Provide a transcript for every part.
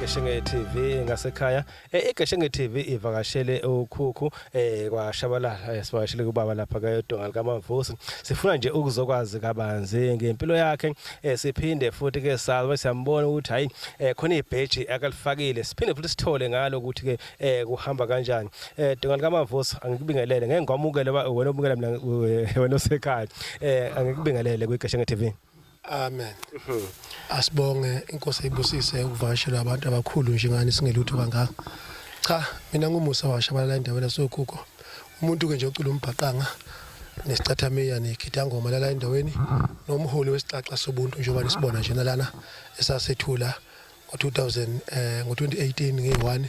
Igeshenge TV ngasekhaya. Igeshenge TV ivakashele ukhukhu kwaShabalala, sivakashele kubaba lapha kaYodonga likaMavusi. Sifuna nje ukuzokwazi kabanzi ngempilo yakhe, siphinde futhi ke sabe siyambona ukuthi hayi, khona ibheji akalifakile. Siphinde futhi sithole ngalo ukuthi ke kuhamba kanjani. Donga likaMavusi, angikubingelele, ngeke ngikwamukele wena obukela mina, wena osekhaya. Angikubingelele kwiGeshenge TV. Amen. Asibonge inkosi ayibusise ukuvakashelwa abantu abakhulu njengani singelutho kangaka. Cha, mina nguMusa waShabalala endaweni yasoKhukho. Umuntu ke nje ocula umbhaqanga nesicathamiya negidangoma lala endaweni nomholi wesixaxa sobuntu njengoba nisibona nje nalana esasethula ngo-2000 ngo-2018 nge-1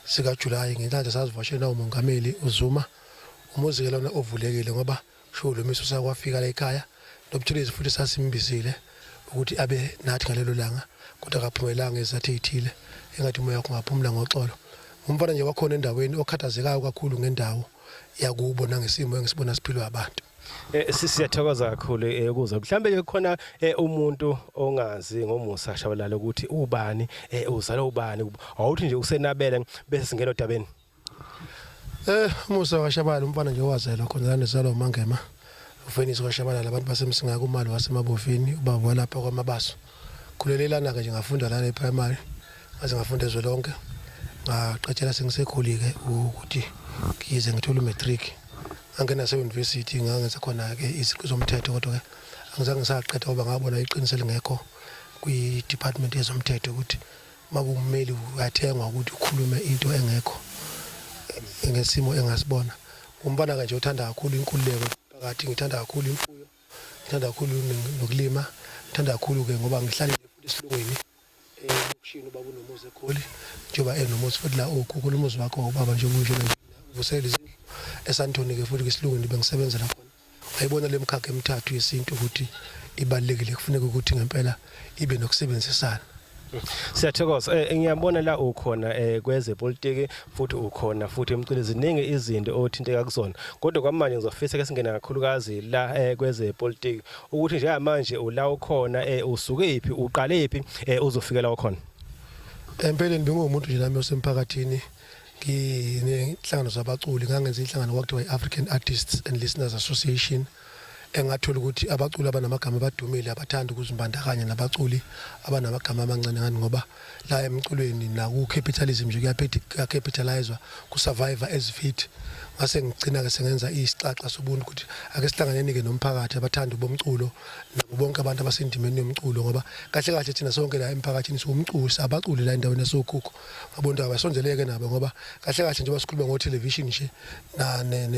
sika July ngenhlanhla sazivakashela umongameli uZuma. Umuzi ke lona ovulekile ngoba Sho lo miso sakwafika la ekhaya noButhelezi futhi sasimbizile ukuthi abe nathi ngalelo langa kodwa akaphumelanga ngezizathu ezithile engathi umoya wakhe ungaphumula ngoxolo. Ngumfana nje wakhona endaweni okhathazekayo kakhulu ngendawo yakubo nangesimo engisibona siphilwa abantu. Siyathokoza kakhulu ukuzwa. Mhlambe ke khona umuntu ongazi ngoMusa Shabalala ukuthi ubani, uzalwa ubani. Awuthi nje usenabele bese singena odabeni. Musa kaShabalala umfana nje owazelwa khona lana ezalwa uMangema. Ufenisi kaShabalala abantu baseMsinga kumali wasemabovini ubaba walapha kwaMabaso. Khulelelana ke nje ngafunda lana eprimary ngaze ngafunda ezwe lonke. Ngaqetshela sengisekhulike ukuthi ngize ngithole umatric. Ngangena se-university ngangenza khona ke iziqu zomthetho kodwa ke angizange ngisaqeda ngoba ngabona iqiniso elingekho kwi-department yezomthetho ukuthi Makuwummeli uyathengwa ukuthi ukhulume into engekho ngesimo engasibona. Umfana-ke nje othanda kakhulu inkululeko phakathi, ngithanda kakhulu imfuyo, ngithanda kakhulu nokulima, ngithanda kakhulu-ke ngoba ngihlalile futhi esilungwini elokishini ubaba unomuzi eGoli njengoba enomuzi futhi la okhokho umuzi wakho ubaba njengoba unjena nje uvuselela izindlu eSandton-ke futhi kwesilungwini bengisebenzela khona. Wayibona le mikhakha emithathu yesintu ukuthi ibalulekile kufuneka ukuthi ngempela ibe nokusebenzisana. Siyathokoza. Ngiyabona la ukhona kwezepolitiki futhi ukhona futhi emculweni ziningi izinto othinteka kuzona. Kodwa kwamanje ngizofisa ke singene kakhulukazi la kwezepolitiki ukuthi njengamanje ula ukhona usuke phi uqale phi uzofikela ukhona. Empeleni bengumuntu nje nami osemphakathini nginenhlangano zabaculi ngangenza inhlangano kwakuthiwa i-African Artists and Listeners Association engathola ukuthi abaculi abanamagama abadumile abathanda ukuzimbandakanya nabaculi abanamagama amancane ngani ngoba la emculweni naku-capitalism nje kuyacapitalizwa kusurvivor as fit ngase ngigcina-ke sengenza isixaxa sobuntu ukuthi ake sihlanganeni-ke nomphakathi abathandi bomculo nabo bonke abantu abasendimeni yomculo ngoba kahle kahle thina sonke la emphakathini siwumculo abaculi la endaweni yasokhukho Abantu abasondeleke nabo ngoba kahle kahle njengoba sikhuluma ngo-television nje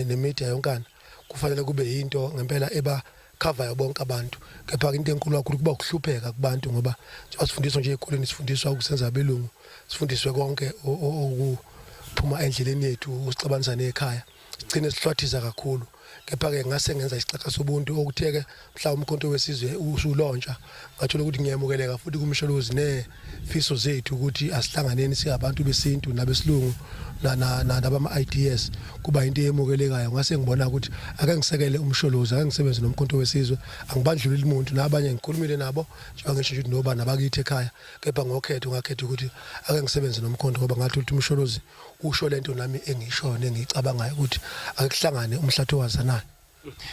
ne-media yonkana kufanele kube yinto ngempela eba cover bonke abantu kepha into enkulu kakhulu kuba ukuhlupheka kubantu ngoba njengoba sifundiswa nje ezikoleni sifundiswa ukusenza abelungu sifundiswe konke okuphuma endleleni yethu usixabanisa nekhaya sigcine sihlwathisa kakhulu kepha-ke ngase ngenza isixaxa sobuntu okuthe-ke mhla umkhonto wesizwe usulontsha ngathola ukuthi ngiyamukeleka futhi kumsholozi nefiso zethu ukuthi asihlanganeni singabantu besintu nabesilungu nabama-ideas kuba into eyemukelekayo ngase ngibona ukuthi ake ngisekele umsholozi ake ngisebenze nomkhonto wesizwe angibandlululi muntu nabanye ngikhulumile nabo njengoba ngisho ukuthi noba nabakithi ekhaya kepha ngokhetho ngakhetha ukuthi ake ngisebenze nomkhonto ngoba ngathi ukuthi umsholozi usho lento nami engishoyo nengiyicabangayo ukuthi ake kuhlangane umhlathi owazanayo.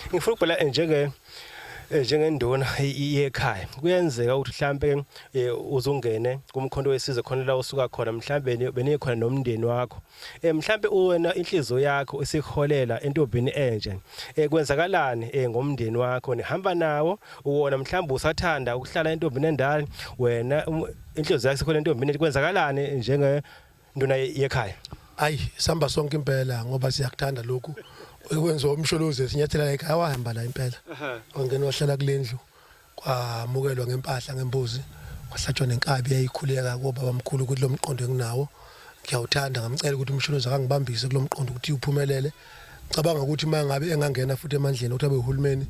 Ngifuna ukubhela njenge njengenduna yekhaya kuyenzeka ukuthi mhlambe uzungene kumkhonto wesizwe khona la usuka khona mhlambe benikhona nomndeni wakho mhlambe wena inhliziyo yakho isiholela entombini enje kwenzakalani ngomndeni wakho nihamba nawo uwona mhlambe usathanda ukuhlala entombini endala wena inhliziyo yakho isiholela entombini kwenzakalani njenge Nduna yekhaya. Ayi sihamba sonke impela ngoba siyakuthanda lokhu okwenziwa umsholozi esinyathela la ekhaya wahamba la impela. Wangena wahlala kule ndlu kwamukelwa ngempahla ngembuzi kwahlatshwa nenkabi yayikhuleka kobaba mkhulu ukuthi lo mqondo enginawo ngiyawuthanda ngamcela ukuthi umsholozi akangibambise kulo mqondo ukuthi uphumelele. Ngicabanga ukuthi uma ngabe engangena futhi emandleni ukuthi abe uhulumeni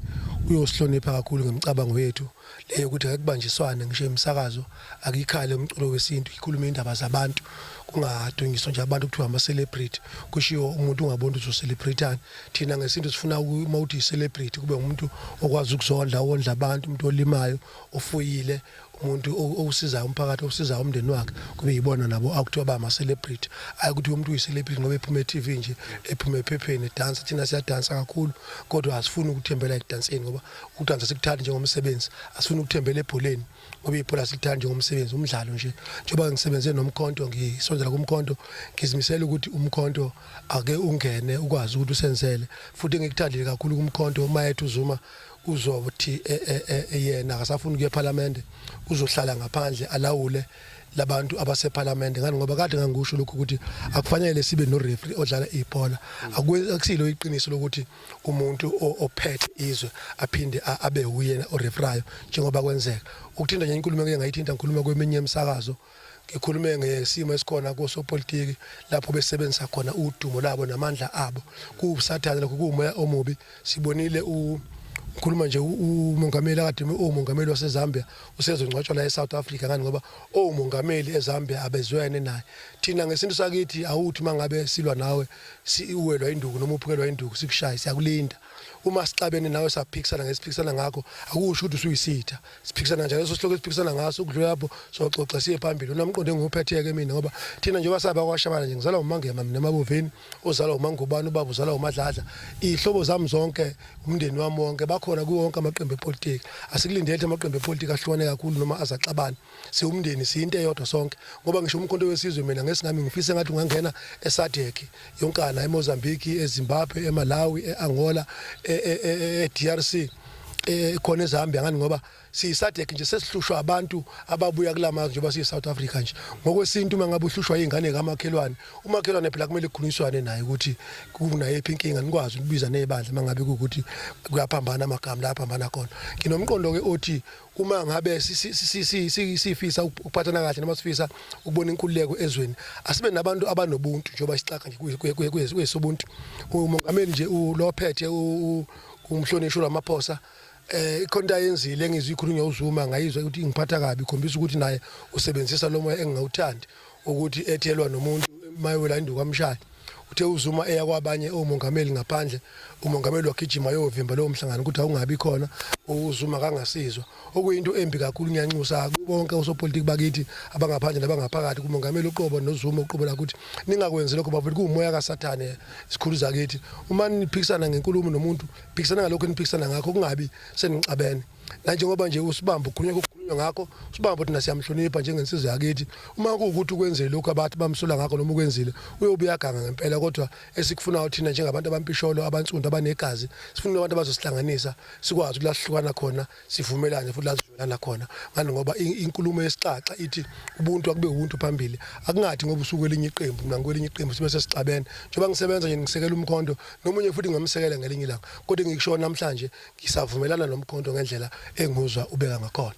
uyosihlonipha kakhulu ngemicabango yethu leyo ukuthi ake kubanjiswane ngisho imisakazo akuyikhale umculo wesintu ikhulume indaba zabantu. Kungadunyiswa nje abantu kuthiwa ama celebrity, kushiwo umuntu ungaboni ukuthi ucelebrate. Thina ngesintu sifuna uma uthi celebrity kube umuntu okwazi ukuzondla, owondla abantu, umuntu olimayo, ofuyile, umuntu owusizayo umphakathi, owusizayo umndeni wakhe, kube yibona nabo akuthiwa ba ama celebrity. Ayi ukuthi umuntu uyi-celebrity ngoba ephuma e-TV nje, ephuma ephepheni edansa. Thina siyadansa kakhulu, kodwa asifuni ukuthembela ekudanseni ngoba ukudansa sikuthanda njengomsebenzi. Asifuni ukuthembela ebholeni ngoba ibhola silithanda njengomsebenzi, umdlalo nje. Njengoba ngisebenze nomkhonto, ngisondela kumkhonto, ngizimisela ukuthi umkhonto ake ungene ukwazi ukuthi usenzele. Futhi engikuthandile kakhulu kumkhonto, uma ethi uZuma uzothi yena akasafuni ukuya eParliament, uzohlala ngaphandle alawule labantu abaseParliament. Ngani? Ngoba kade ngangikusho lokhu ukuthi akufanele sibe no referee odlala ibhola. Akusilo iqiniso lokuthi umuntu ophethe izwe aphinde abe uyena oreferayo njengoba kwenzeka. Ukuthinta nje inkulumo engike ngayithinta, ngikhuluma kweminye imisakazo, ngikhulume ngesimo esikhona kosopolitiki lapho besebenzisa khona udumo labo namandla abo. Kuwubusathane lokho, kuwumoya omubi. Sibonile ngikhuluma nje umongameli akade umongameli waseZambia usezongcwatshwa la eSouth Africa. Ngani? Ngoba omongameli eZambia abezwene naye. Thina ngesintu sakithi awuthi mangabe silwa nawe, uwelwa induku noma uphukelwa induku, sikushaye, siyakulinda. Uma sixabene nawe, saphikisana ngesiphikisana ngakho, akusho ukuthi usuyisitha. Siphikisana njalo leso sihloko esiphikisana ngaso, ukudlula lapho soxoxa siye phambili. Unamqondo engiwuphetheke mina ngoba thina njengoba saba kwaShabana nje, ngizalwa uMangema mina emaboveni, ozalwa uMangubane, ubaba uzalwa uMadladla. Iy'hlobo zami zonke, umndeni wami wonke bakhona kuwo wonke amaqembu epolitiki. Asikulindele ukuthi amaqembu epolitiki ahlukane kakhulu noma azaxabane. Siwumndeni, siyinto eyodwa sonke. Ngoba ngisho umkhonto wesizwe mina ngesingami ngifise ngathi ungangena eSADC yonkana, eMozambique, eZimbabwe, eMalawi, eAngola, eDRC, khona eZambia. Ngani? Ngoba siyiSADC nje, sesihlushwa abantu ababuya kulamazwe njengoba siyi-South Africa nje. Ngokwesintu uma ngabe uhlushwa iy'ngane kamakhelwane, umakhelwane phela kumele kukhulunyiswane naye ukuthi kunayiphi inkinga, nikwazi ukubiza nebandla uma ngabe kuwukuthi kuyaphambana amagama la aphambana khona. Nginomqondo-ke othi uma ngabe sifisa ukuphathana kahle noma sifisa ukubona inkululeko ezweni, asibe nabantu abanobuntu njengoba isixaka nje kuyisobuntu. Umongameli nje lophethe, umhlonishwa Ramaphosa, ikhona into ayenzile engizwe ikhulunywa uZuma, ngayizwa ukuthi ingiphatha kabi, ikhombisa ukuthi naye usebenzisa lo moya engingawuthandi ukuthi ethelwa nomuntu mayewela induku amshaye. Uthe uZuma eya kwabanye omongameli ngaphandle, umongameli wagijima yovimba lowo mhlangano ukuthi awungabi khona, uZuma kangasizwa, okuyinto embi kakhulu. Ngiyanxusa bonke osopolitiki bakithi abangaphandle nabangaphakathi, kumongameli uqobo noZuma uqobo lakuthi ningakwenzi lokho bafethu, kuwumoya kaSathane. Isikhulu zakithi, uma niphikisana ngenkulumo nomuntu, phikisana ngalokho eniphikisana ngakho, kungabi senixabene. Nanjengoba nje usibamba ukhulunywa, kukhulunywa ngakho usibamba, thina siyamhlonipha njengensizwa yakithi. Uma kuwukuthi ukwenzile lokhu abathi bamsula ngakho noma ukwenzile, uyobuya aganga ngempela. Kodwa esikufunayo thina njengabantu abampisholo, abansundu, abanegazi, sifuna abantu abazosihlanganisa, sikwazi ukuthi la sihlukana khona sivumelane futhi la sivumelana khona. Ngani? Ngoba inkulumo yesixaxa ithi ubuntu akube ubuntu phambili. Akungathi ngoba usuke kwelinye iqembu, mina ngikwelinye iqembu, sibe sesixabene. Njengoba ngisebenza nje ngisekela umkhonto, nomunye futhi ngingamsekela ngelinye ilanga, kodwa engikusho namhlanje ngisavumelana nomkhonto ngendlela enguzwa ubeka ngakhona.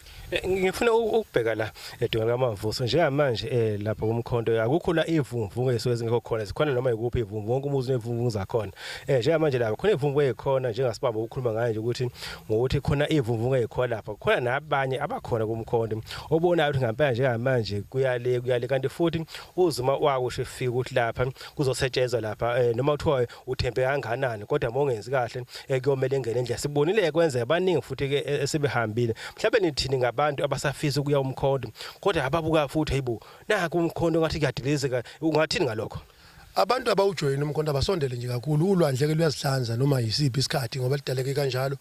Ngifuna ukubheka la edonga kaMavuso njengamanje, lapha kumkhonto akukho la ivumvungu esuke zingekho khona, zikhona noma ikuphi ivumvu, wonke umuzi unevumvungu zakhona. Njengamanje lapha khona ivumvu ezikhona njengasibamba ukukhuluma ngayo nje ukuthi ngokuthi khona ivumvungu ezikhona lapha, khona nabanye abakhona kumkhonto obonayo ukuthi ngempela njengamanje kuyale kuyale. Kanti futhi uZuma wakusho efika ukuthi lapha kuzosetshenzwa lapha, noma kuthiwa uthembe kanganani, kodwa uma ungenzi kahle kuyomele ingene endlela. Sibonile kwenzeka baningi futhi ke esebehambile. Mhlawumbe nithini ngabantu abasafisa ukuya umkhonto kodwa ababuka futhi, hayibo, naku umkhonto ngathi kuyadilizeka, ungathini ngalokho? Abantu abawujoyina umkhonto abasondele nje kakhulu. Ulwandle ke luyazihlanza noma yisiphi isikhathi ngoba lidaleke kanjalo.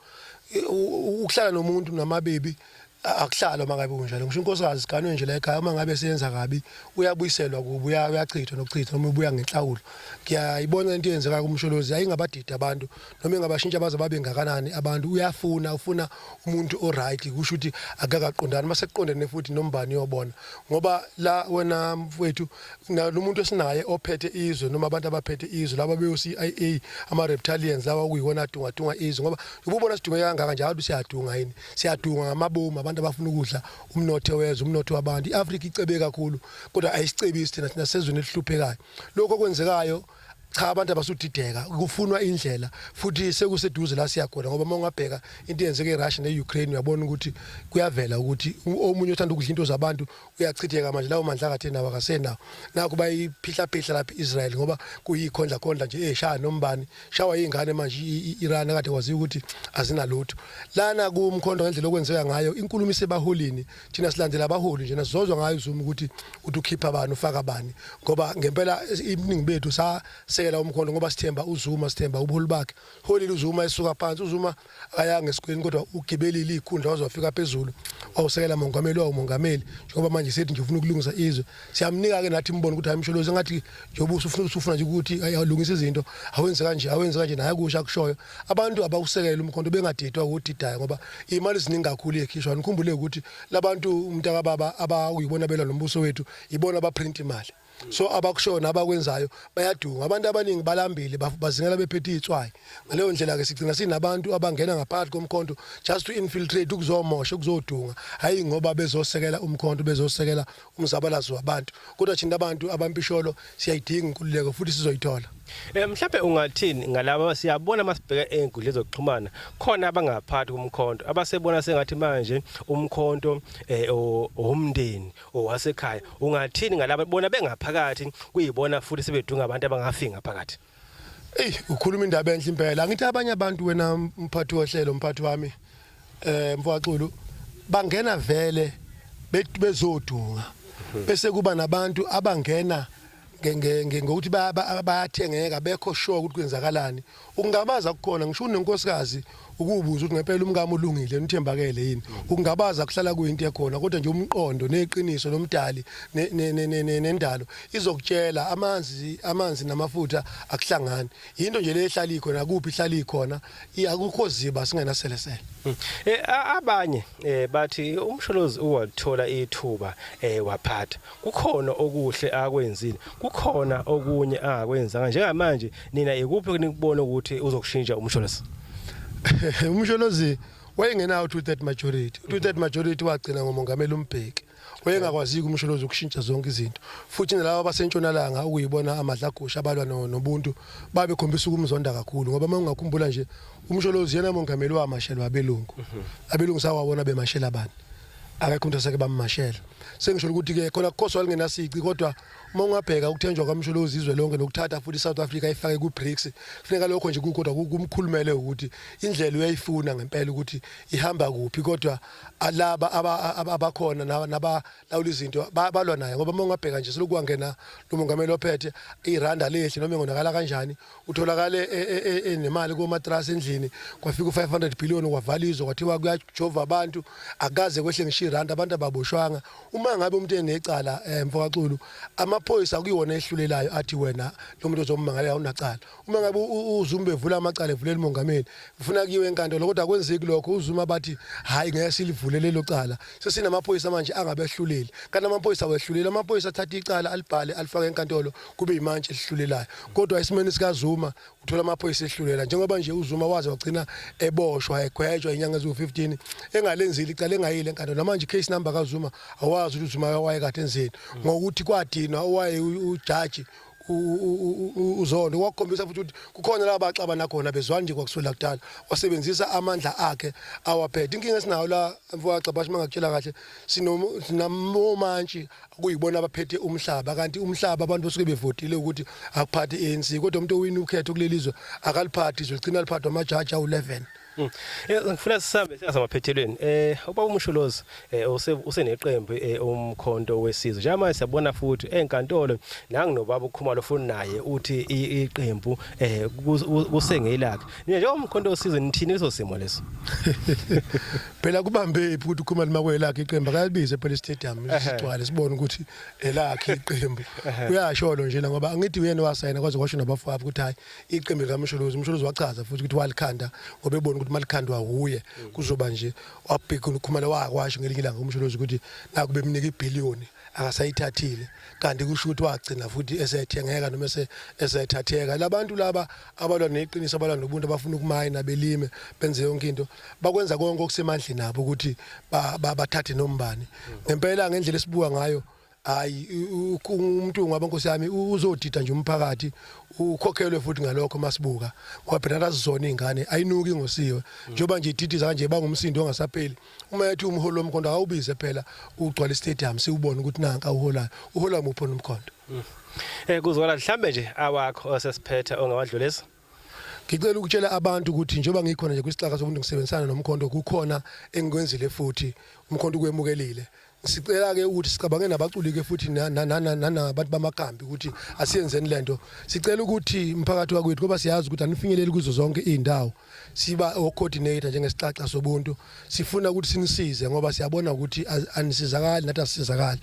Ukuhlala nomuntu namabebi akuhlalwa uma ngabe kunjalo. Ngisho inkosikazi siganwe nje la ekhaya, uma ngabe seyenza kabi uyabuyiselwa kubo, uyachithwa nokuchithwa noma ubuya ngenhlawulo. Ngiyayibona into eyenzeka kuMsholozi, ayingabadidi abantu noma ingabashintsha baze babe ngakanani abantu. Uyafuna ufuna umuntu o-right, kusho ukuthi akakaqondani. Mase kuqondene futhi nombani uyobona ngoba la wena mfowethu lo muntu esinaye ophethe izwe noma abantu abaphethe izwe laba beyo CIA, ama reptilians lawa okuyiwona adunga dunga izwe, ngoba ububona sidunge kangaka nje, abantu siyadunga yini? Siyadunga ngamabomu abantu abafuna ukudla umnotho wezwe, umnotho wabantu. iAfrika icebe kakhulu kodwa ayisicebisi thina, thina sezweni elihluphekayo. Lokho okwenzekayo Cha, abantu abasudideka, kufunwa indlela futhi sekuseduze la siyakhona, ngoba uma ungabheka into eyenzeke eRussia ne-Ukraine, uyabona ukuthi kuyavela ukuthi omunye othanda ukudla into zabantu uyachitheka manje. Lawo mandla akathe nawo akasenawo. Nakho bayiphihlaphihla lapha i-Israel, ngoba kuyikhondla khondla nje eshaya nombani, shawa izingane manje i-Iran akade kwaziwa ukuthi azinalutho lana kumkhonto. Ngendlela okwenzeka ngayo, inkulumo isebaholini. Thina silandela abaholi nje, nasizozwa ngayo uZuma ukuthi uthi ukhipha bani, ufaka bani, ngoba ngempela iningi bethu sasekela umkhonto ngoba sithemba uZuma, sithemba ubuholi bakhe. Holile uZuma esuka phansi. UZuma akayanga esikoleni, kodwa ugibelile ikhundla waze wafika phezulu, wawusekela mongameli, wawumongameli. Njengoba manje sithi nje ufuna ukulungisa izwe, siyamnika ke nathi imbono ukuthi hayi Msholozi, ngathi njengoba usufuna nje ukuthi alungise izinto, awenze kanje, awenze kanje, naye kusho akushoyo. Abantu abawusekela umkhonto bengadidwa ukudidayo, ngoba imali ziningi kakhulu ekhishwa. Nikhumbule ukuthi labantu, umntaka baba, abakuyibona belwa nombuso wethu, ibona abaprint imali. So abakushoyo nabakwenzayo bayadunga. Abantu abaningi balambile, bazingela bephethe itswayi. Ngaleyo ndlela ke sigcina sinabantu abangena ngaphakathi komkhonto just to infiltrate, ukuzomosha, ukuzodunga, hayi ngoba bezosekela umkhonto, bezosekela umzabalazo wabantu. Kodwa thina abantu abampisholo siyayidinga inkululeko futhi sizoyithola. Mhlawumbe ungathini ngalaba siyabona masibheka ezinkundleni zokuxhumana, khona abangaphathi kumkhonto abasebona sengathi manje umkhonto owumndeni owasekhaya? Ungathini ngalaba bona bengaphakathi, kuyibona futhi sebedunga abantu abangafiki ngaphakathi? Ey, ukhuluma indaba enhle impela. Angithi abanye abantu, wena mphathi wohlelo, mphathi wami, mfowethu, bangena vele bezodunga, bese kuba nabantu abangena ngokuthi bayathengeka, bekho sure ukuthi kwenzakalani. Ukungabaza kukhona, ngisho unenkosikazi, ukubuza ukuthi ngempela umkami ulungile, uthembakele yini. Ukungabaza kuhlala kuyinto ekhona, kodwa nje umqondo neqiniso nomdali nendalo izokutshela, amanzi namafutha akuhlangani. Into nje le ehlala ikhona kuphi, ihlala ikhona, akukho ziba singenaselesele. Abanye bathi uMsholozi uwathola ithuba waphatha, kukhona okuhle akwenzile, kukhona okunye angakwenzanga. Njengamanje nina ikuphi nikubona ukuthi uzokushintsha uMsholozi? UMsholozi wayengenawo 2/3 majority. 2/3 majority wagcina ngomongameli uMbeki. Wayengakwazi uMsholozi ukushintsha zonke izinto, futhi nalabo abasentshonalanga, okuyibona amadlagusha abalwa nobuntu, babekhombisa ukumzonda kakhulu, ngoba uma ungakhumbula nje, uMsholozi yena mongameli wamashelwa abelungu. Abelungu sawabona bemashela bani? Akekho umuntu aseke bamashela. Sengisho ukuthi-ke khona kukhosi walingenasici, kodwa uma ungabheka ukuthenjwa kwaMsholozi izwe lonke nokuthatha futhi i-South Africa ifake ku-BRICS, kufuneka lokho nje kukodwa kumkhulumele ukuthi indlela uyayifuna ngempela ukuthi ihamba kuphi. Kodwa alaba abakhona nabalawula izinto balwa naye, ngoba uma ungabheka nje, selokhu kwangena lo mongameli ophethe, iranda lehle noma engonakala kanjani, utholakale enemali komatrasi endlini. Kwafika u-500 billion, kwavala izwe, kwathiwa kuyajova abantu, akaze kwehle ngisho iranda, abantu ababoshwanga. Uma ngabe umuntu enecala, mfokaXulu, amaphoyisa akuyiwona ehlulelayo athi wena lo muntu ozommangalela unacala. Uma ngabe uZuma bevula amacala, evulela umongameli, ufuna kuyiwe enkantolo, kodwa akwenzeki lokho. UZuma bathi hayi, ngeke silivule lelo cala, sesinamaphoyisa manje angabehluleli, kanti amaphoyisa awehluleli. Amaphoyisa athatha icala, alibhale, alifake enkantolo, kube imantshi elihlulelayo. Kodwa esimeni sikaZuma uthola amaphoyisa ehlulela, njengoba nje uZuma waze wagcina eboshwa, egwetshwa inyanga eziwu-15, engalenzile icala, engayile enkantolo. Namanje case number kaZuma awazi ukuthi uZuma wayekade enzeni, ngokuthi kwadinwa owaye ujaji uZondo. Kwakukhombisa futhi ukuthi kukhona laba baxabana khona, bezwani nje kwakusula kudala. Wasebenzisa amandla akhe awaphethe. Inkinga esinayo la, mfowethu, mangakutshela kahle, sinamomantshi kuyibona abaphethe umhlaba, kanti umhlaba abantu basuke bevotile ukuthi akuphathe i-ANC, kodwa umuntu owina ukhetho kuleli zwe akaliphathi izwe, ligcina liphathwa amajaji awu-11. Ngifuna sisambe singasamaphethelweni. Ubaba uMsholozi useneqembu uMkhonto weSizwe. Njengamanje siyabona futhi enkantolo nanginobaba uKhumalo futhi naye uthi iqembu kusengelakhe. Nina njengoba uMkhonto weSizwe nithini leso simo leso? Phela kubambe phi ukuthi uKhumalo makwelakhe iqembu? Akalibize phela istadium sigcwale, sibone ukuthi elakhe iqembu. Uyasholo nje ngoba angithi uyena wasayina, kwaze kwasho nabafowabo ukuthi hayi, iqembu likaMsholozi. UMsholozi wachaza futhi ukuthi walikhanda ngoba ebona ukuthi malikhandwa wuye kuzoba nje. Wabheka uKhumalo, wakwasho ngelinye ilanga uMsholozi ukuthi naku bemnika ibhiliyoni akasayithathile, kanti kusho ukuthi wagcina futhi esethengeka noma esethatheka. Labantu laba abalwa neqiniso, abalwa nobuntu, abafuna ukumayina, belime, benze yonke into, bakwenza konke okusemandleni abo ukuthi bathathe nombani ngempela ngendlela esibuka ngayo. Hayi, umuntu ngaba nkosi yami uzodida nje umphakathi, ukhokhelwe futhi ngalokho masibuka, ngoba phela nasizona izingane ayinuki ngosiwe. Njengoba nje ididiza kanje bangumsindo ongasapheli. Uma ethi umholi womkhonto, awubize phela ugcwala istadium, siwubone ukuthi nanka uholayo, uhola muphi umkhonto. Kuzwakala mhlambe nje awakho osesiphetha ongawadlulisa. Ngicela ukutshela abantu ukuthi njengoba ngikhona nje kwisixaka somuntu, ngisebenzisana nomkhonto, kukhona engikwenzile futhi umkhonto ukwemukelile. Sicela ke ukuthi sicabange nabaculi ke futhi nanabantu bamakhambi ukuthi asiyenzeni lento. Sicela ukuthi umphakathi wakwethu, ngoba siyazi ukuthi anifinyeleli kuzo zonke izindawo, siba o-coordinator njengesixaxa sobuntu, sifuna ukuthi sinisize ngoba siyabona ukuthi anisizakali, nathi asisizakali.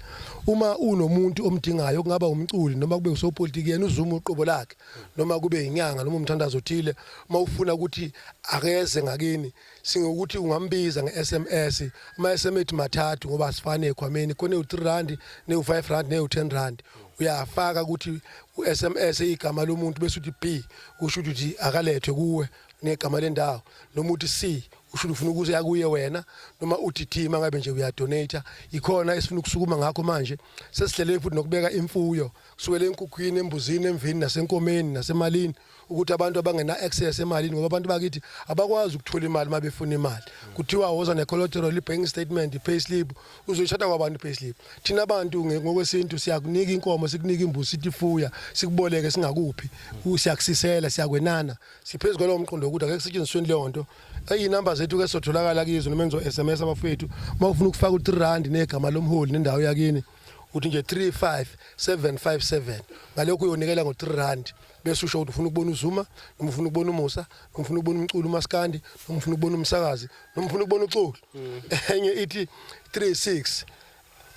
Uma unomuntu omdingayo, kungaba umculi noma kube usopolitiki yena uZuma uqobo lakhe, noma kube inyanga noma umthandazo othile, uma ufuna ukuthi akeze ngakini, singokuthi ungambiza nge-SMS. Ama-SMS mathathu ngoba asifani ekhwameni khona, ewu-3 rand, newu-5 rand, newu-10 rand. Uyafaka ukuthi u-SMS igama lomuntu, bese uthi B, usho ukuthi akalethwe kuwe negama lendawo, noma uthi C, usho ukuthi ufuna ukuze yakuye wena, noma uthi D mangabe nje uyadonate. Ikhona esifuna ukusukuma ngakho manje, sesihlele futhi nokubeka imfuyo kusukela enkukhwini, embuzini, emvini, nasenkomeni, nasemalini, ukuthi abantu abangena access emalini, ngoba abantu bakithi abakwazi ukuthola imali. Uma befuna imali kuthiwa woza ne-collateral, i-bank statement, i-payslip. Uzoyithatha kwabantu i-payslip? Thina abantu ngokwesintu siyakunika inkomo, sikunika imbuzi, sithi fuya, sikuboleke, singakuphi, siyakusisela, siyakwenana. Siphezu kwalowo mqondo wokuthi ake kusetshenzisweni leyo nto. Iy'namba zethu ke sotholakala kizo noma enzo SMS abafowethu. Uma ufuna ukufaka u-3 rand negama lomholi nendawo yakini, uthi nje 35757. Ngalokho uyonikela ngo-3 rand, bese usho ukuthi ufuna ukubona uZuma, noma ufuna ukubona uMusa, noma ufuna ukubona umculo uMaskandi, noma ufuna ukubona umsakazi, noma ufuna ukubona uXulu. Enye ithi 36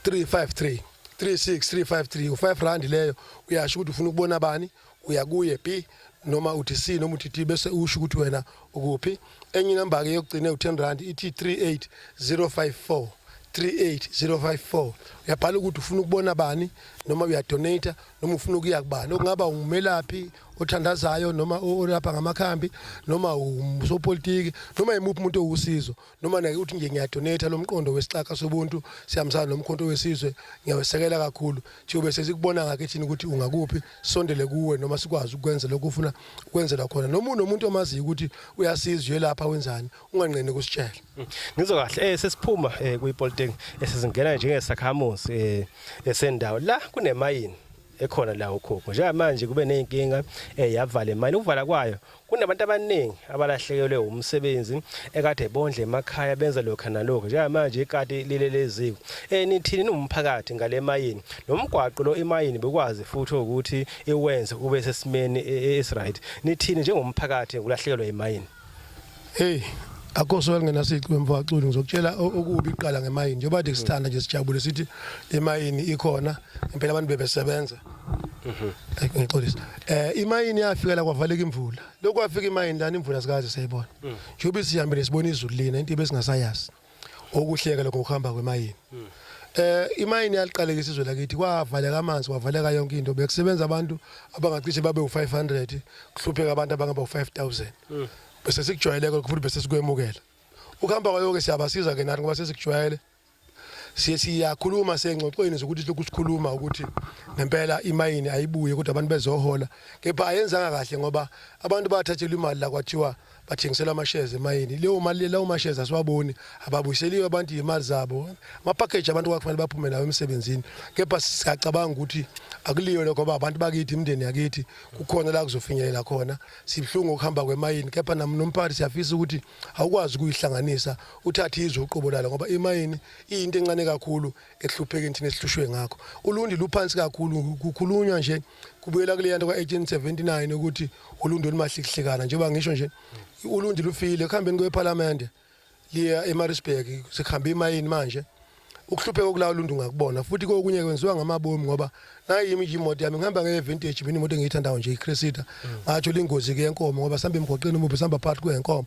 353, 36353, u5 rand leyo. Uyasho ukuthi ufuna ukubona bani, uya kuye B, noma uthi C, noma uthi D, bese usho ukuthi wena ukuphi. Enye inamba ke yokugcina u10 rand ithi 38054, 38054. Uyabhala ukuthi ufuna ukubona bani, noma uyadonate, noma ufuna ukuya kubani, okungaba umelaphi othandazayo, noma olapha ngamakhambi, noma usopolitiki, noma imuphi umuntu owusizo, noma nake uthi nje ngiyadonate. Lo mqondo wesixaka sobuntu siyamsana nomkhonto wesizwe, ngiyawesekela kakhulu. Siyobe sesikubona ngakhe thina ukuthi ungakuphi, sondele kuwe, noma sikwazi ukwenza lokhu ufuna ukwenzela khona, noma unomuntu omaziyo ukuthi uyasiza, uyelapha, wenzani, unganqeni kusitshela. Ngizwa kahle. Sesiphuma kwipolitiki, esizingena njengesakhamuzi esendawo la kunemayini ekhona la ukhokho. Njengamanje kube nezinkinga, yavala imayini. Ukuvala kwayo kunabantu abaningi abalahlekelwe umsebenzi ekade bondle emakhaya, benza lokho nalokho. Njengamanje ikati lilele eziko. Nithini nomphakathi ngale mayini nomgwaqo lo imayini bekwazi futhi ukuthi iwenze ube sesimeni esiright? Nithini njengomphakathi ngolahlekelwa imayini? Hey, akho ngenasici wemfowaculi. Ngizokutshela okubi iqala ngemayini. Njengoba kade sithanda nje, sijabule, sithi imayini ikhona impela, abantu bebesebenza. Ngixolisa, imayini yafika la kwavaleka imvula. Lokhu kwafika imayini lana, imvula sikaze siyibona njengoba sihambile, sibona izulu lina, into besingasayazi. Okuhleka lokho ukuhamba kwemayini. Imayini yaliqalekisa izwe lakithi, kwavaleka amanzi, kwavaleka yonke into. Bekusebenza abantu abangacishe babe u500, kuhlupheka abantu abangaba u5000. Bese sikujwayele lokho futhi bese sikwemukela ukuhamba kwayo ke. Siyabasiza ke nathi ngoba sesikujwayele. Siye siyakhuluma sengxoxweni zokuthi lokhu sikhuluma ukuthi ngempela imayini ayibuye, kodwa abantu bezohola. Kepha ayenzanga kahle ngoba abantu bathathelwa imali la, kwathiwa bathengiselwa ama-shares emayini. Leyo mali, lawo ma-shares asiwaboni, ababuyiseliwe abantu iy'mali zabo, ama-package abantu kwakufanele baphume nawo emsebenzini. Kepha siyacabanga ukuthi akuliyo lokho ngoba abantu bakithi, imindeni yakithi, kukhona la kuzofinyelela khona. Sibuhlungu ukuhamba kwemayini, kepha nami nomphakathi siyafisa ukuthi awukwazi ukuyihlanganisa, uthathe izwe uqobo lalo, ngoba imayini iyinto encane kakhulu ekuhluphekeni thina esihlushwe ngakho. Ulundi luphansi kakhulu, kukhulunywa nje kubuyela kuleya nto ka-1879 ukuthi ulundi olumahlikihlikana. Njengoba ngisho nje, ulundi lufile. Ekuhambeni kwephalamende liya eMaritzburg, sekuhambe imayini manje, ukuhlupheka okulawo ulundi ungakubona. Futhi kokunye kwenziwa ngamabomu, ngoba nayimi nje imoto yami, ngihamba nge-vintage mina, imoto engiyithandayo nje i-Cressida, ngathola ingozi ke yenkomo ngoba sihamba emgwaqeni omubi, sihamba phakathi kwenkomo,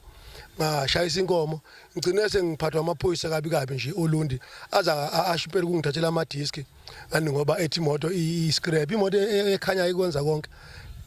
ngashayisa inkomo, ngigcine sengiphathwa amaphoyisa kabi kabi nje olundi, aza asho impela ukungithathela amadiski ngani, ngoba ethi imoto i-scrap, imoto ekhanyayo ikwenza konke.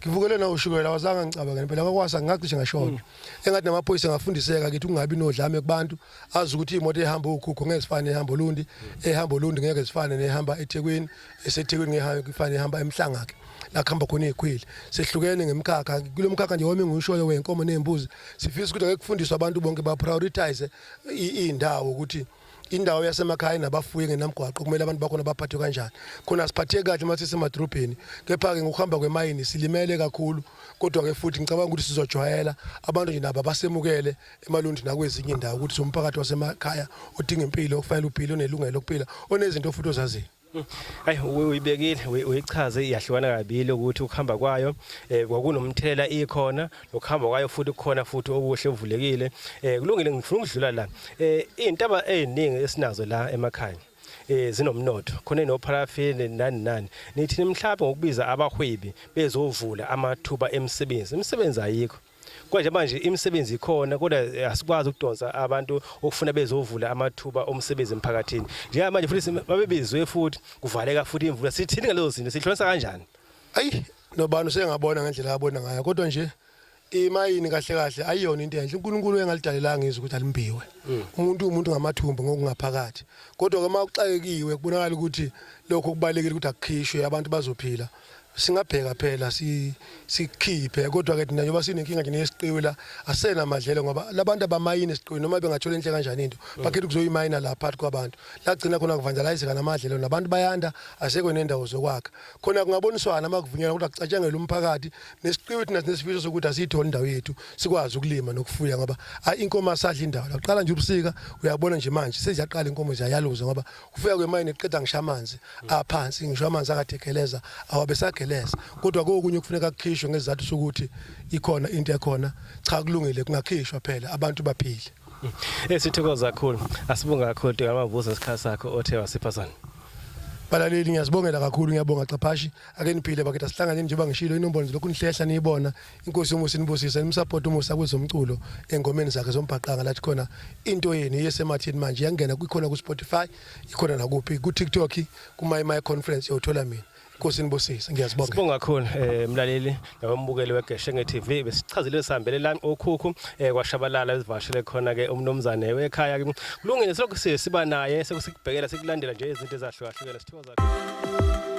Ngivukele na ushukela awazange ngicabangele phela kwakwasa ngacishe ngashona. Engathi namaphoyisa ngafundiseka kithi ungabi nodlame kubantu azi ukuthi imoto ehamba ukhukho ngeke sifane ehamba olundi ehamba olundi ngeke sifane nehamba eThekwini eseThekwini ngeke ifane ehamba emhlanga ke la kuhamba khona izikhwili sehlukene ngemkhakha kulo mkhakha nje wami ngishoyo wenkomo nezimbuzi sifisa ukuthi ake kufundiswe abantu bonke ba prioritize indawo ukuthi indawo yasemakhaya nabafuyi ngenamgwaqo kumele abantu bakhona baphathwe kanjani khona siphatheke kahle uma sisemadrobheni kepha-ke ngokuhamba kwemayini silimele kakhulu kodwa-ke futhi ngicabanga ukuthi sizojwayela abantu nje nabo abasemukele emalundi nakwezinye indawo ukuthi siwumphakathi wasemakhaya odinga impilo okufanele uphile onelungelo lokuphila onezinto futhi ozaziyo. Hayi uyibekile uyichaze iyahlukana kabili ukuthi ukuhamba kwayo eh kwakunomthelela ikhona nokuhamba kwayo futhi kukhona futhi okuhle ovulekile eh kulungile ngifuna ukudlula la eh izintaba eziningi esinazo la emakhaya eh zinomnotho khona inoparafini nani nani nithi mhlawumbe ngokubiza abahwebi bezovula amathuba emisebenzi imisebenzi ayikho Konje manje imisebenzi ikhona kodwa asikwazi ukudonsa abantu okufuna bezovula amathuba omsebenzi emphakathini. Njengamanje futhi babebizwe futhi kuvaleka futhi imvula. Sithini ngalezo zinto? Sihlonisa kanjani? Ayi nobani usengabona ngendlela abona ngayo kodwa nje imayini kahle kahle ayiyona into enhle uNkulunkulu engalidalelanga izwe ukuthi alimbiwe umuntu umuntu ngamathumbu ngokungaphakathi kodwa ke uma kuxakekiwe kubonakala ukuthi lokho kubalekile ukuthi akukhishwe abantu bazophila Singabheka phela si sikhiphe kodwa ke thina njengoba sinenkinga nje nesiqiwi la asena madlelo ngoba labantu abamayini esiqiwini noma bengathola enhle kanjani into bakhetha ukuzoyimayina la phakathi kwabantu la gcina khona kuvandalizeka namadlelo nabantu bayanda asekho nendawo zokwakha khona kungaboniswana uma kuvunyelwa ukuthi akucatshangelwe umphakathi nesiqiwi thina sinesifiso sokuthi asiyithole indawo yethu sikwazi ukulima nokufuya ngoba inkomo asadla indawo la kuqala nje ubusika uyabona nje manje seziyaqala inkomo ziyayaluza ngoba Kufika kwemayini kuqeda ngisho amanzi aphansi ngisho amanzi akade egeleza awabe sageleza kodwa kokunye kufuneka kukhishwe ngesizathu sokuthi ikhona into ekhona cha kulungile kungakhishwa phela abantu baphile. Eh sithokoza kakhulu asibonga kakhulu Ntoka Mavuso ngesikhathi sakho othe wasipha sona. Balaleli ngiyazibongela kakhulu ngiyabonga Xaphashi ake niphile bakithi asihlanganeni njengoba ngishilo inombolo nje lokhu nihlehla niyibona inkosi yomusa inibusise nimsupport umusa kwezomculo engomeni zakhe zombhaqanga lathi khona into yenu yesemathini manje iyangena kwikhona ku Spotify ikhona nakuphi ku TikTok ku My My Conference yothola mina inkosi inibusise ngiyazibonga. Sibonga kakhulu eh mlaleli nabambukeli weGeshenge TV besichazile sihambele la okhukhu eh kwashabalala ezivashele khona ke umnumzane wekhaya kulungile selokhu siba naye sekusikubhekela sikulandela nje izinto ezahlukahlukene sithokoza.